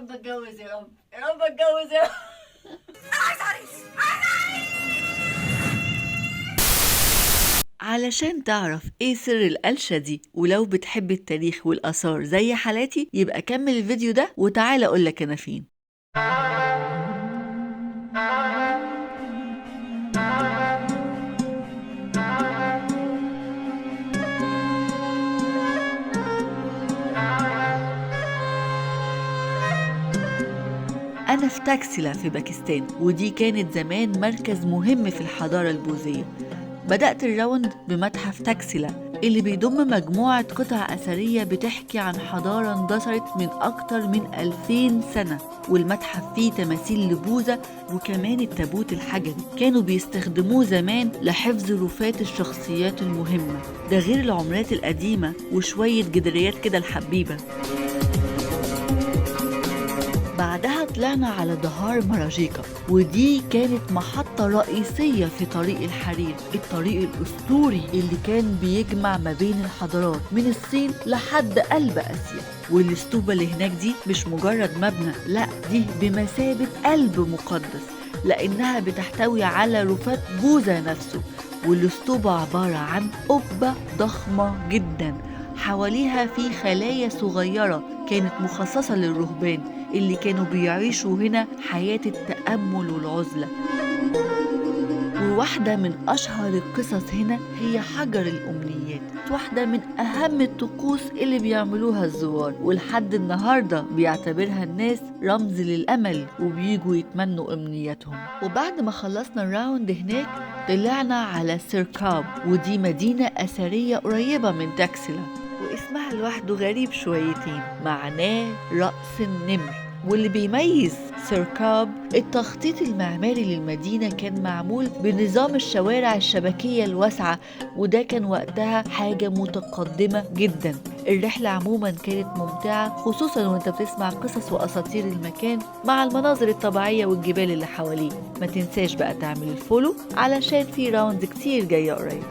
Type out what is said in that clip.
رب اتجوز، يا رب، يا رب اتجوز، يا رب. انا عايز عريس. علشان تعرف ايه سر القلشة دي، ولو بتحب التاريخ والآثار زي حالاتي يبقى كمل الفيديو ده وتعالى اقولك انا فين. أنا في تاكسيلا في باكستان، ودي كانت زمان مركز مهم في الحضارة البوذية. بدأت ال round بمتحف تاكسيلا اللي بيضم مجموعة قطع أثرية بتحكي عن حضارة اندثرت من أكتر من 2000 سنة، والمتحف فيه تماثيل لبوذا وكمان التابوت الحجري كانوا بيستخدموه زمان لحفظ رفات الشخصيات المهمة، ده غير العملات القديمة وشوية جدريات كده الحبيبة. بعدها طلعنا على دهار مراجيكا، ودي كانت محطة رئيسية في طريق الحرير، الطريق الأسطوري اللي كان بيجمع ما بين الحضارات من الصين لحد قلب آسيا. والاستوبة اللي هناك دي مش مجرد مبنى، لا دي بمثابة قلب مقدس لأنها بتحتوي على رفات بوذا نفسه. والاستوبة عبارة عن قبة ضخمة جدا حواليها في خلايا صغيرة كانت مخصصة للرهبان اللي كانوا بيعيشوا هنا حياة التأمل والعزلة. وواحدة من أشهر القصص هنا هي حجر الأمنيات، واحدة من أهم الطقوس اللي بيعملوها الزوار، ولحد النهاردة بيعتبرها الناس رمز للأمل وبيجوا يتمنوا أمنياتهم. وبعد ما خلصنا ال round هناك طلعنا على سيركاب، ودي مدينة أثرية قريبة من تاكسيلا، واسمها لوحده غريب شويتين، معناه رأس النمر. واللي بيميز سيركاب التخطيط المعماري للمدينة كان معمول بنظام الشوارع الشبكية الواسعة، وده كان وقتها حاجة متقدمة جدا. الرحلة عموما كانت ممتعة، خصوصا وانت بتسمع قصص وأساطير المكان مع المناظر الطبيعية والجبال اللي حواليه. ما تنساش بقى تعمل ال follow علشان في round كتير جاية قريب.